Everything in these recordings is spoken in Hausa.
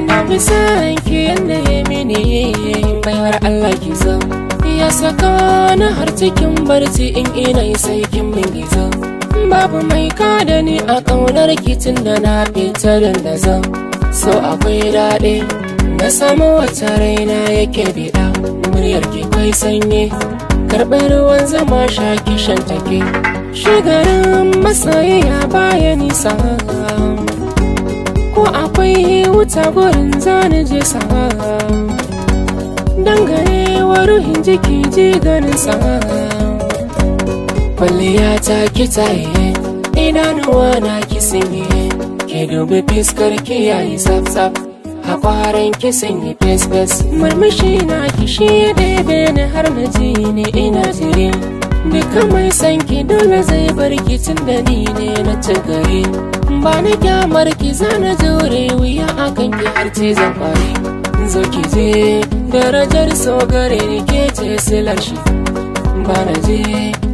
Na fi son ki yanda ya mini, baiwar Allah ki zo. Ya saka na har cikin barci, in ina yi sai kin min gizo. Babu mai kada ni a ƙaunar ki tun da na fita dandazo. So akwai daɗi, na samu wata raina yake biɗa. Muryar ki kai sanyi, karɓi ruwan zama sha kishan take. Shigarin masoyiya baya nisa, ko akwai wuta gurin zani je sa. Dangane wa ruhin jiki ji ganin sa. Kwalliya ta kitaye, idanuwa na kisin yi. Ke dubi fiskar ki yayi saf saf, hakwaran kisin yi fes fes. Murmushi na kishi ya ɗebe ni har na ji ni ina jiri. Duka mai san ki dole zai bar ki tun da ni ne na ci gari. Ba ni kyamar ki, zana jure wuya akan ki har cizon kwari. Zo ki je darajar so gare ni, ke ce silar shi. Ba na je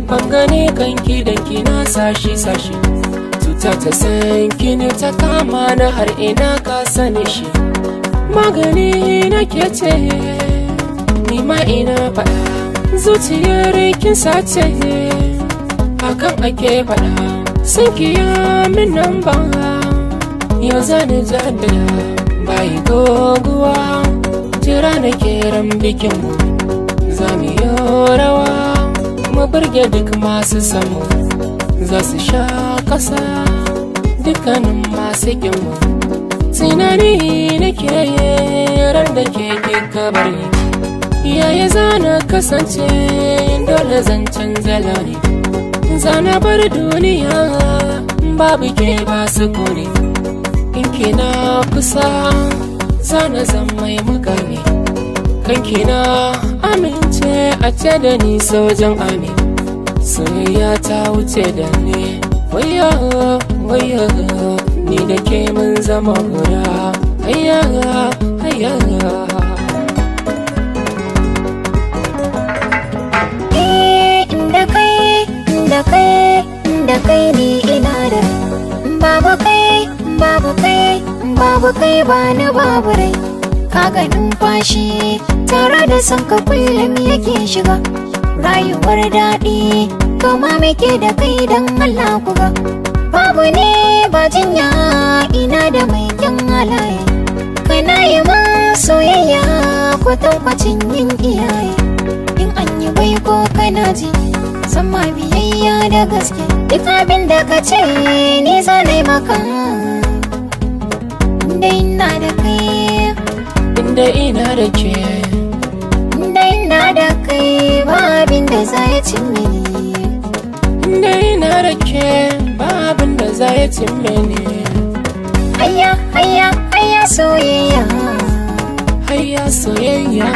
ban gane kanki dan ki na sashi sashi. Cuta ta san ki ne ta kama na har ina ka sani shi. Magani na ke ce, ni ma ina faɗa. Zuciyar kin sace, hakan ake faɗa. San ki ya min nan ba, yau zani jaddada. Bayi goguwa, jira na keran bikin mu. Za mu yi rawa, mu burge duk masu samu. Za su sha ƙasa, dukkanin masu mu. Tunani nake ran da ke kika bar ni, yaya zana kasance? Dole zan canza launi, zana bar duniya babu ke ba sukuni. In kina kusa zana zan mai mukami. Kan kina amince a ce da ni sojan amin. Soyayya ta wuce da ni, waya waya, ni da ke mun zama guda, hayya hayya. Eh, inda kai, inda kai, inda kai ni ina da rai. Babu kai, babu kai, babu kai ba ni babu rai. Kaga numfashi tare da son ka kullum yake shiga. Rayuwar daɗi kama muke da kai, don Allah ku ga. Babu ne ba jinya, ina da mai kyan halaye. Kana yi ma soyayya kwatankwacin yin iyaye. In an yi baiko kana ji, sama biyayya da gaske. Duk abin da ka ce ni za na yi maka, inda ina da kai. Inda ina da ke. Inda ina da kai, ba abin da za ya cin mini. Inda ina da ke, ba abin da za ya cin mini. Hayya hayya hayya soyayya. Hayya soyayya.